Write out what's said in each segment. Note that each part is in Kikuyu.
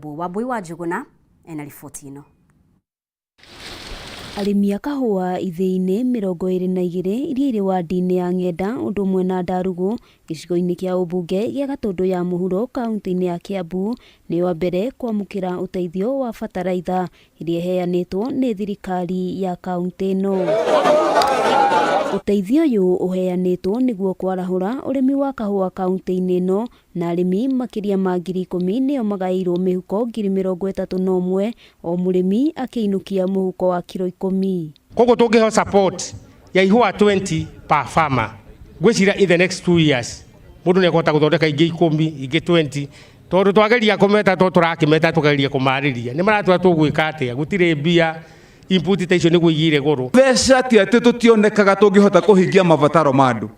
Wambui wa Njuguna ena riboti ĩno. Arĩmi a kahũa ithĩi-inĩ 22 iria irĩ wadi-inĩ ya Ng'enda ũndũ ũmwe na Ndarugũ gĩcigo-inĩ kĩa ũmbunge gĩa Gatũndũ ya mũhuro kaunti-inĩ ya Kiambu nĩo a mbere kwamũkĩra ũteithio wa bataraitha ĩrĩa ĩheanĩtwo nĩ thirikari ya kaunti ĩno. Ũteithio ũyũ ũheanĩtwo nĩguo kwarahũra ũrĩmi wa kahũa kaunti-inĩ ĩno na arĩmi makĩria ma 10,000 nĩo magaĩirwo mĩhuko 31,000 o mũrĩmi akĩinũkia mũhuko wa kiro 10. Koguo tũngĩheo support ya ihũa 20 per farmer, ngwĩciria in the next 2 years mũndũ nĩ ekũhota gũthondeka ingĩ 10, ingĩ 20, tondũ twageria kũmeta to tũrakĩmeta tũkageria kũmarĩria nĩ maratwĩra tũgwĩka atĩa, gũtirĩ mbia, input ta icio nĩguo igĩire goro. Mbeca ti atĩ tũtionekaga tũngĩhota kũhingia mabataro ma andũ,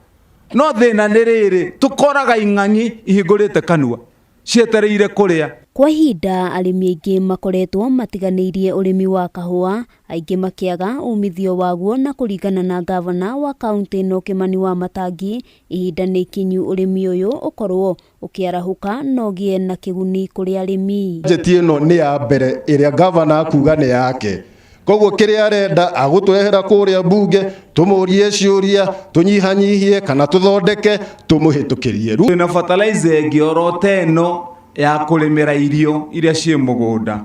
no thĩna nĩ rĩrĩ tũkoraga ing'ang'i ihingũrĩte kanua cietereire kũrĩa. Kwa ihinda arĩmi aingĩ makoretwo matiganĩirie ũrĩmi wa kahũa, aingĩ makĩaga umithio waguo na kũringana na gavana wa kaunti ĩno Kimani wa Matangi, ihinda nĩ ikinyu ũrĩmi ũyũ ũkorwo ũkĩarahũka na ũgĩe na kĩguni kũrĩ arĩmi. Bajeti ĩno nĩ ya mbere ĩrĩa gavana akuga nĩ yake, koguo kĩrĩa arenda agũtũrehera kũrĩa mbunge tũmũrie ciũria tũnyihanyihie kana tũthondeke tũmũhĩtũkĩrie. Twĩna fertilizer ĩngĩ oro ta ĩno ya kũrĩmĩra irio iria ciĩ mũgũnda,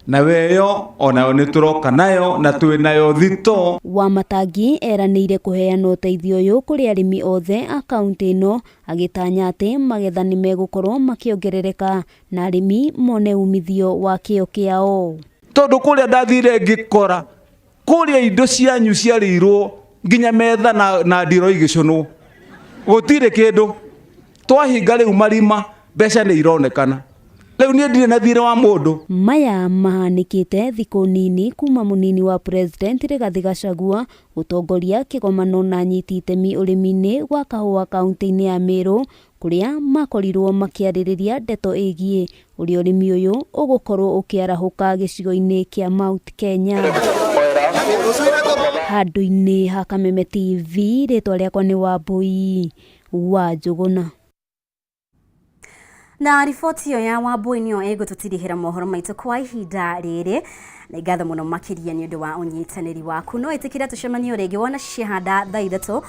na weyo onayo nĩ tũroka nayo na twĩ nayo thito. Wa Matangi eranĩire kũheana ũteithio ũyũ kũrĩ arĩmi othe a kaunti ĩno agĩtanya atĩ magetha nĩ megũkorwo makĩongerereka na arĩmi mone umithio wa kĩo kĩao. Tondũ kũrĩa ndathire ngĩkora kũrĩa indo cianyu ciarĩirwo nginya metha na ndiro igĩcũnwo, gũtirĩ kĩndũ. Twahinga rĩu marima mbeca nĩ ironekana. Rĩu niĩ ndirĩ na thirĩ wa mũndũ. Maya mahanĩkĩte thikũ nini kuma mũnini wa president Rigathi Gachagua gũtongoria kĩgomano na anyiti itemi ũrĩmi-inĩ wa kahũa kaunti-inĩ ya Meru kũrĩa makorirwo makĩarĩrĩria ndeto ĩgiĩ ũrĩa ũrĩmi ũyũ ũgũkorwo ũkĩarahũka gĩcigo-inĩ kĩa Mount Kenya. Handũ-inĩ ha Kameme TV, rĩtwa rĩakwa nĩ Wambui wa Njũgũna. Na riboti ĩyo ya Wambui nĩyo ĩgũtũtirihĩra mohoro maitũ kwa ihinda rĩrĩ. Na ngatho mũno makĩria nĩ ũndũ wa ũnyitanĩri waku. No ĩtĩkĩra tũcemanie rĩngĩ wona ciahanda thaa 3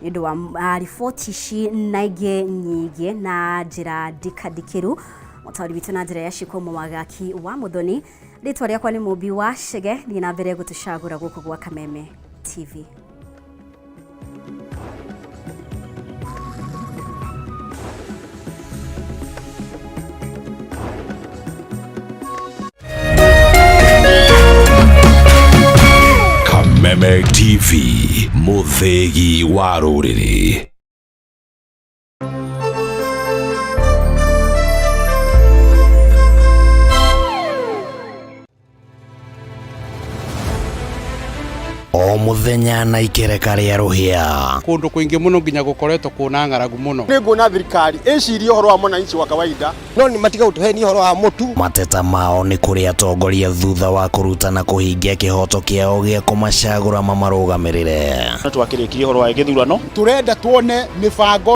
nĩ ũndũ wa riboti ici na ingĩ nyingĩ na njĩra ndikandikĩru. Mũtaũri witũ na njĩra ya ciĩko Mwagaki wa Mũthoni. Rĩtwa rĩakwa nĩ Mũmbi wa Chege. Thiĩ na mbere gũtũcagũra gũkũ gwa Kameme TV. Kameme TV, mũthĩgi wa rũrĩrĩ. O mũthenya na ikereka rĩa rũhĩa. Kũndũ kũingĩ mũno nginya gũkoretwo kũna ng'aragu mũno. Nĩ nguona thirikari ĩcirie ũhoro wa mwananchi wa kawaida. No nĩ matiga gũtũhenia ũhoro wa mũtu. Mateta mao nĩ kũrĩ atongoria thutha wa kũruta na kũhingia kĩhoto kĩao gĩa kũmacagũra mamarũgamĩrĩre. Twakĩrĩkirie ũhoro wa gĩthurano. Tũrenda tuone mĩbango.